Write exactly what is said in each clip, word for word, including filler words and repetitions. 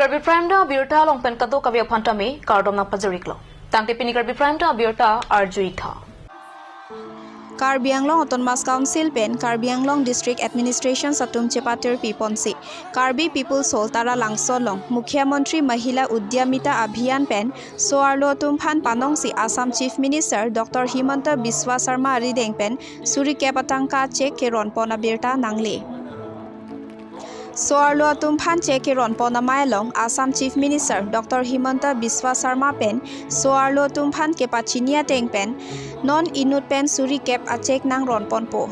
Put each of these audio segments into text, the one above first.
Karbi Prime Time abirta along pen kadokave aphan tame kardom nangpajir-iklo. Tangte pini Karbi Prime Time abirta arju-ik tha. Karbi Anglong Autonomous Council pen Karbi Anglong District Administration atum chepatirpi ponsi Karbi People's Hall Taralangso along Mukhyamantri Mahila Udyamita Abhiyan pen so-arlo atum aphan panongsi Assam Chief Minister Doctor Himanta Biswa Sarma arideng pen suri kep atangka cheque keron pon abirta nangle. So-arlo atum aphan cheque keron pon amei along Assam Chief Minister Doctor Himanta Biswa Sarma pen so-arlo atum aphan kepachini ateng pen non inut pen suri kep a cheque nangron ponpo.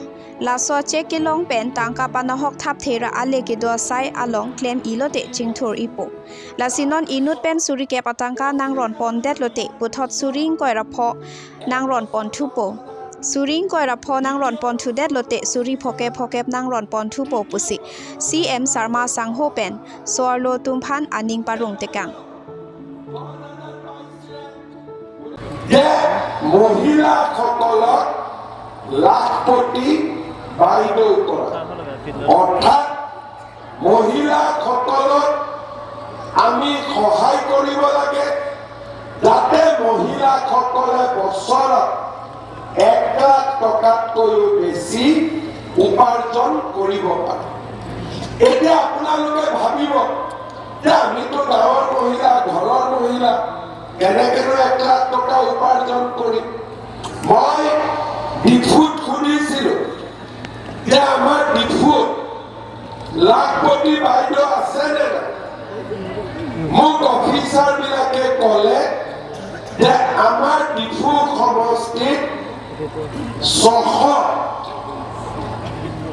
Laso a cheque kelong pen tangka panahok thapthe ra ale kedo asai along klem-i lote chingthur-ipo. Lasi non inut pen suri kep atangka nangron pondet lote puthot suri ingkoi ra pho nangron pon thupo. Suri ingkoi ra pho nangron pon thudet lote suri phokep phokep nangron pon thupo pusi C M Sarma Sangho pen so-arlo atum aphan aning parong tekang. যে মহিলাসকলক লাখপতি বাইদেউ কৰা, অৰ্থাৎ মহিলাসকলক আমি সহায় কৰিব লাগে, যাতে মহিলাসকলে বছৰত এক লাখ টকাতকৈও বেছি উপাৰ্জন কৰিব পাৰে। এতিয়া আপোনালোকে ভাবিব যে আমিতো গাঁৱৰ মহিলা, ঘৰৰ মহিলা, কেনেকেনো এক লাখ টকা উপাৰ্জন কৰিম? মই ডিফুত সুধিছিলো যে আমাৰ ডিফুত লাখপতি বাইদেউ আছে নে নাই? মোক অফিচাৰ বিলাকে ক'লে যে আমাৰ ডিফু সমষ্টিত ছশ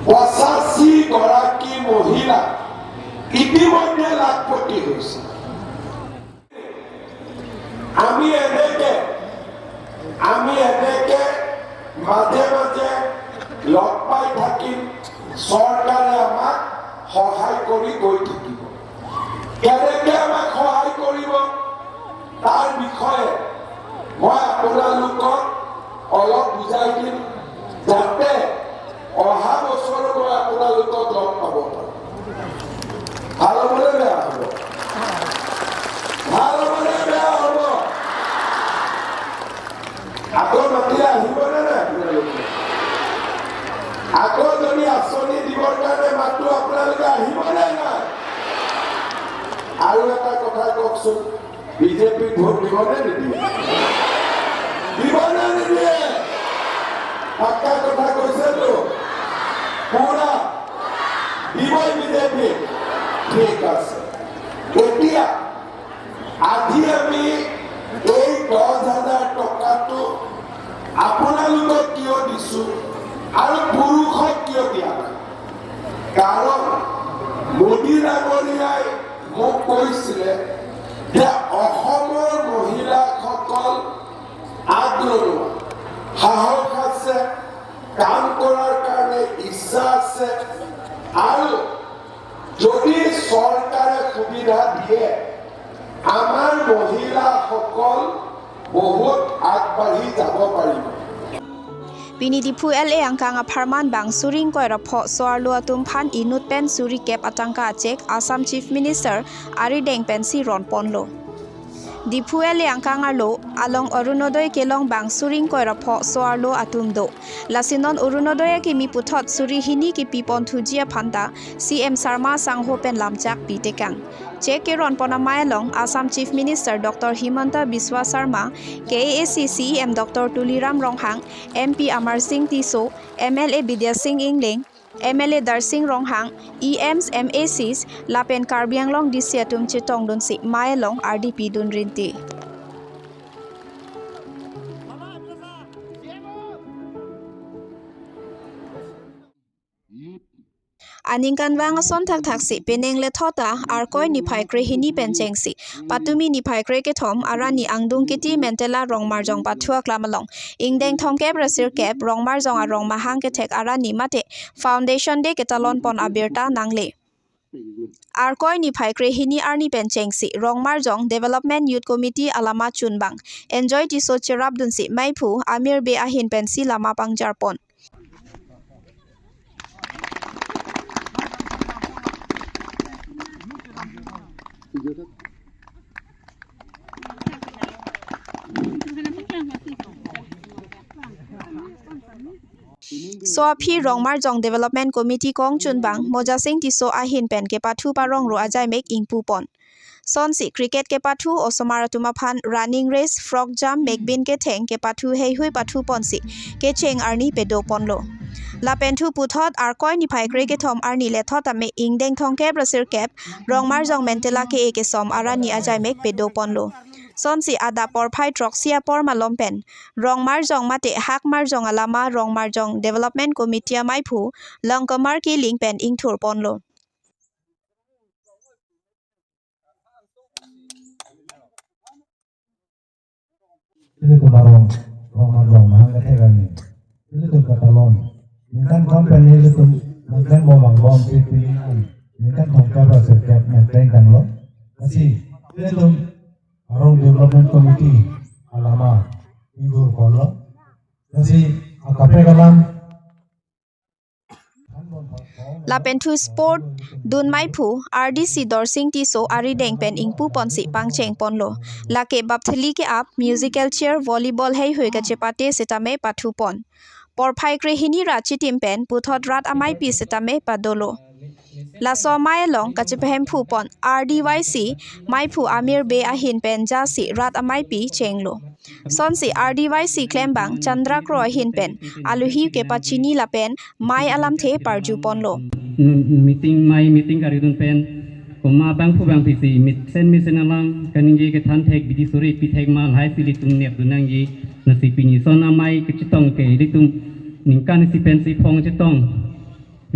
পঁচাশী গৰাকী মহিলা ইতিমধ্যে লাখপতি হৈছে। আমি এনেকে আমি এনেকে মাজে মাজে লগ পাই থাকিম। চৰকাৰে আমাক সহায় কৰি গৈ থাকিব। কেনেকে আমাক সহায় কৰিব, তাৰ বিষয়ে মই আপোনালোকক অলপ বুজাই দিম, যাতে অহা বছৰ মই আপোনালোকক লগ পাব পাৰোঁ। ভাল হ'বনে বেয়া হ'ব? ভাল হ'বনে বেয়া হ'ব? আকৌ মাতিলে আহিবনে নাই আপোনালোকে? আকৌ যদি আঁচনি দিবৰ কাৰণে মাতো, আপোনালোকে আহিবনে নাই? আৰু এটা কথা কওকচোন, বিজেপিক ভোট দিবনে নিদিয়ে? দিবনে নিদিয়ে? পাক্কা কথা কৈছেতো? পুৰা দিবই বিজেপি। ঠিক আছে, এতিয়া আজি আমি এই দহ হাজাৰ টকাটো আপোনালোকক কিয় দিছো আৰু পুৰুষক কিয় দিয়া নাই? কাৰণ মোদী ডাঙৰীয়াই মোক কৈছিলে যে অসমৰ মহিলাসকল আগৰণুৱা, সাহস আছে, কাম কৰাৰ কাৰণে ইচ্ছা আছে আৰু যদি চৰকাৰে সুবিধা দিয়ে আমাৰ মহিলাসকল বহুত আগবাঢ়ি যাব পাৰিব। Pini Diphu L A angkang apharman bang suri ingkoi ra pho so-arlo atum aphan inut pen suri kep atangka a cheque Assam Chief Minister arideng pensi ron ponlo. Diphu L A angkang arlo along Orunodoi kelong bang suri ingkoi ra pho so-arlo atum do. Lasi non Orunodoi akimi puthot suri hini kipi pon thuji aphan ta C M Sarma Sangho pen lamchak pi tekang. Cheque keron pon amei along Assam Chief Minister Doctor Himanta Biswa Sarma, K A A C C E M Doctor Tuliram Ronghang, M P Amarsing Tisso, M L A Bidya Sing Engleng, M L A Darsing Ronghang, E Ms, M A Cs, lapen Karbi Anglong D C atum chetongdunsi amei along ardi pidun rinti. Aningkanvang ason thakthaksi penang lethot ta Arkoi niphai krehini pen chengsi patumi niphai krekethom arni angdung kiti Mentela Rongmarjong pathu aklam along ingdeng thomkep ra sirkep Rongmarjong arong mahang kethek arni mate Foundation Day ketalon pon abirta nangle. Arkoi niphai krehini arni pen chengsi Rongmarjong Development Youth Committee alama chunbang Enjoy Tisso cherapdunsi meiphu amir be ahin pensi lama pangjar pon. So aphi Rongmarjong Development Committee kongchunbang Mojasing Tisso ahin pen kepathu parong ro ajaimek ingpupon. Sonsi cricket kepathu osomar atum aphan running race, frog jump, mekbin ketheng kepathu heihui pathuponsi kecheng arni pedoponlo. Lapenthu puthot Arkoi niphai krekethom arni lethot ame ingdeng thomkep ra sirkep Rongmarjong Mentela ke-e kesom arani ajaimek pedoponlo. Sonsi adap porphai throksi apor malom pen Rongmarjong mate Hakmarjong alama Rongmarjong Development Committee amaiphu Longkomar Killing pen ingthurponlo. Ilitum arong, Rongmarjong mahang kethek arni, ilitum katalon. Ningkan kethom pen ilitum ningkan bom angbom si pini an ningkan thomkep ra sirkep nangpleng tanglo. Lasi ilitum arong Development Committee alama ingthurponlo. Lasi akaprek alam Lapenthu sport dunmaiphu R D C Dorsing Tisso arideng pen ingpuponsi pangchengponlo. Lake baptheli ke-ap, musical chair, volleyball heihui kachepate setame pathupon. Porphai krehini ra chitim pen puthot rat amaipi setame padolo. Laso amei along kachepahemphupon R D Y C maiphu Amir Bey ahin pen jasi rat amaipi chenglo. Sonsi R D Y C klembang Chandra Kro ahin pen alohi kepachini lapen mei alamthe parjuponlo. Meeting, mei meeting karidun pen komat bangphu bangphisi mesen mesen alam kaningje kethan thek bidi sore pi thek ma lahai si ilitum nepdun nangji. Lasi pini ason amei kachetong ke ilitum ningkan isi pensi phong chetong.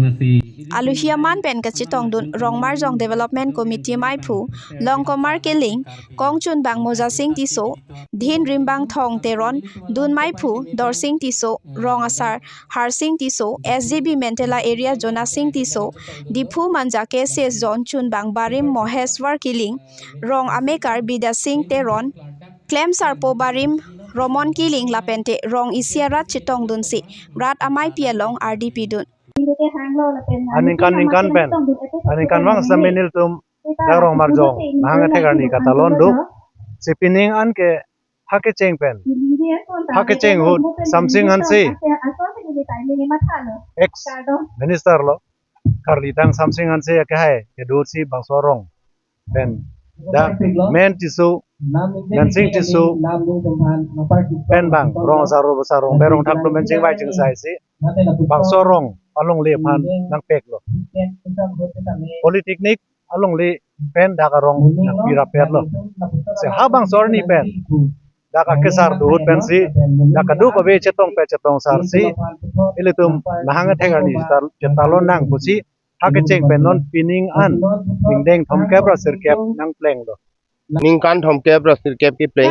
Lasi alohi aman pen kachetongdun Rongmarjong Development Committee maiphu Longkomar Killing, kongchunbang Mojasing Tisso, dhin rimbang Thong Teron, dunmaiphu Dorsing Tisso, rong asar Harsing Tisso, S G B Mentela area Jonasing Tisso, Diphu Manja K C S zone chunbang barim Moheswar Killing, rong amekar Bidyasing Teron, klem sarpo barim Romon Killing lapente rong isi arat chetongdunsi rat amaipi along ardi pidun. Aningkan ningkan pen, aningkanvang setame nelitum dak Rongmarjong mahang kethek arni katalon do. Si pining an ke ha kecheng pen, ha kecheng ahut Samsing Hanse, ex minister lo, karlitang Samsing Hanse akehai kedo si bangso arong pen dak Men Tisso, Mensing Tisso pen bang rong asar ro asar rong berong thak do men chingvai chingsai si bangso arong alongle aphan nangpeklo. Polytechnic alongle pen dak arong nangpi rapetlo. Si ha bangso arni pen dak akesar do ahut pensi dak kadokave chetong pe chetong sar si ilitum mahang kethek arni chetal-, chetalon nang pusi ha kecheng pen non pining an ingdeng thomkep ra sirkep nangplenglo. Ningkan thomkep ra sirkep kepleng.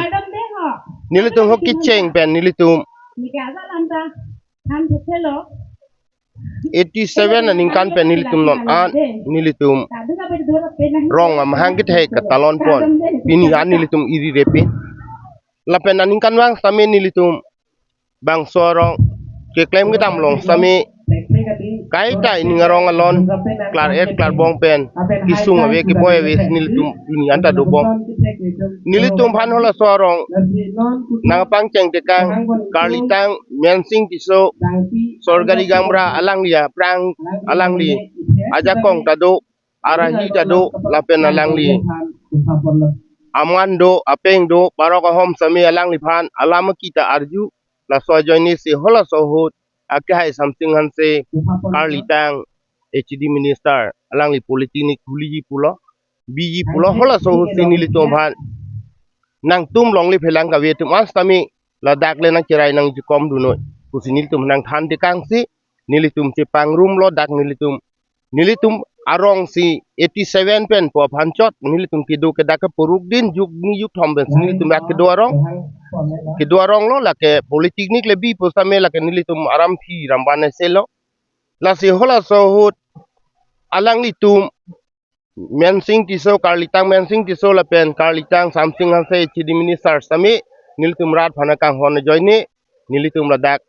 Nelitum ho kecheng pen nelitum eighty seven aningkan pen nelitum non an nelitum rong amahang kethek katalonpon. Pini an nelitum iri repi. Lapen aningkanvang setame nelitum bangso arong keklem kedam along setame kaita ining arong alon klar-et klarbong pen kesung ave keboi ave si nelitum pini anta dobom. Nelitum aphan halaso arong nangpangcheng tekang karlitang Mensing Tisso, Sorgari Gaonbura alangli aphrang alangli ajakong ta do, arahi ta do, lapen alangli aman do, apeng do, parok ahom setame alangliphan alam kita arju. Laso ajoine si halaso ahut akehai Samsing Hanse, karlitang H D minister, alangli polytechnic huliji pulo, biji pulo, halaso ahut si nelitum aphan nangtum longle phelang kave atum an setame ladak le nangcherai nangjikom dunoi pusi nelitum nangthan tekang si nelitum chepangrumlo dak nelitum. Nelitum arong si eighty seven pen pu aphan chot nelitum kedo ke dak ke puruk din juk ni juk thom pen si nelitum dak kedo arong. Kedo arong lo lake polytechnic le bi pu setame lake nelitum aram phi ramban ese lo. Lasi halaso ahut alanglitum Mensing Tisso, karlitang Mensing Tisso lapen karlitang Samsing Hanse H D minister setame nelitum rat aphan kanghon ajoine nelitum ladak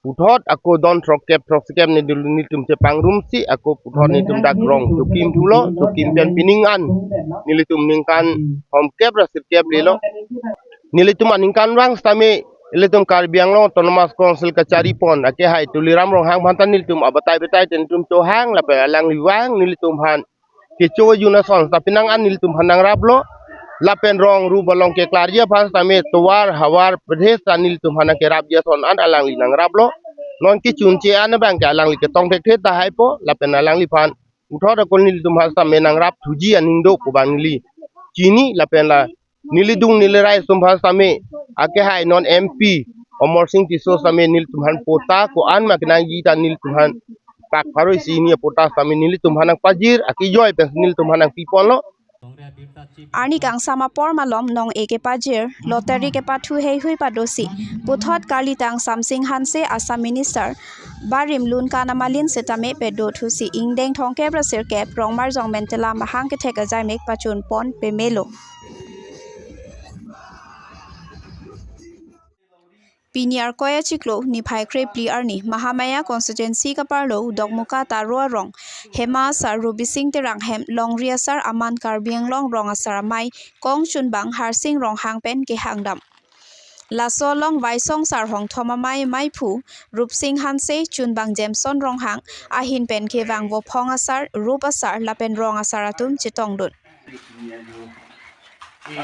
puthot ako don throkkep throksikep nelitum chepangrum si ako puthot nelitum dak rong chokim thulo, chokim pen pining an nelitum ningkan homkep ra sirkep lelo. Nelitum aningkanvang sitame ilitum Karbi Anglong Autonomous Council kachari pon akehai Tuliram Ronghang aphan ta nelitum abatai batai te nelitum chohang lapen alangli vang nelitum aphan kecho jun ason sitame nang an nelitum aphan nangraplo. Lapen rong rup along keklarji aphan sitame tovar havar pradeshan nelitum aphan nangkerapji ason an alangli nangraplo. Non kechunche an abang ke alangli ketong thekthe tahai po lapen alangliphan puthot ako nelitum aphan sitame nangrap thuji aning do pu abang neli chini lapen la neli dung neli rai atum aphan sitame akehai non M P Amarsing Tisso sitame nelitum aphan patta ko-an ma kenangji ta nelitum aphan pak pharo isi hini apatta sitame nelitum aphan nangpajir akejoi pen nelitum aphan nangpiponlo. Arni kangsam apor malom nong-e kepajir, lottery kepathu heihui padosi puthot karlitang Samsing Hanse Assam Minister barim lunkan amalin sitame pedo thusi ingdeng thomkep ra sirkep Rongmarjong Mentelam ahang kethek ajaimek pachun pon pemelo. Pini Arkoi achiklo niphai krepli arni Mahamaya constituency kaparlo Dokmoka Taro arong Hema asar Rupsing Terang hem longri asar aman Karbi Anglong rong asar amei kongchunbang Harsing Ronghang pen kehangdam. Laso along Vaisong Sarhong thom amei meiphu Rupsing Hanse chunbang Jameson Ronghang ahin pen kevang vophong asar, rup asar lapen rong asar atum chetongdun. Iki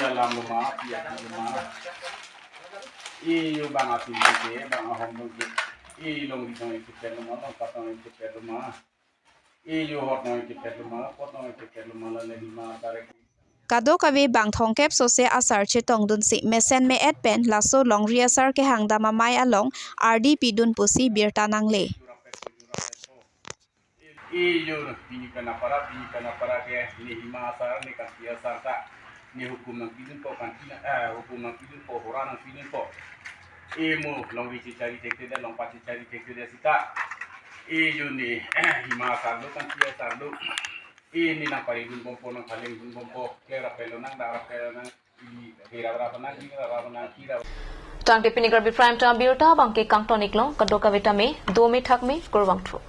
alam loma, iki alam loma. Iyo bang atum ke, bang ahom dong ke. Ilong di dong ikipet loma, long patong ikipet loma. Iyo hot dong ikipet loma, pot dong ikipet loma, lale hima tarek. Kadokave bang thomkep sose asar chetongdunsi mesen me-et pen laso longri asar kehangdam amei along ardi pidun pusi birta nangle. Iyo pini kanapara, pini kanapara ke ne hima asar, ne kanti asar ta, ne hukum nangpidunpo, kanti na, eh, hukum nangpidunpo, hora nangpidunpo. Imo longri chechari thekthe da, longpat chechari thekthe da sita. Iyo ne hima asar do, kanti asar do. Ini nangparidunbompo, nangthaledunbompo, kera pelo nang, dara pelo nang. Tangte pini Karbi Prime Time abirta abangke kangton-iklong, kadokave tame dome thakme, kurvangthu.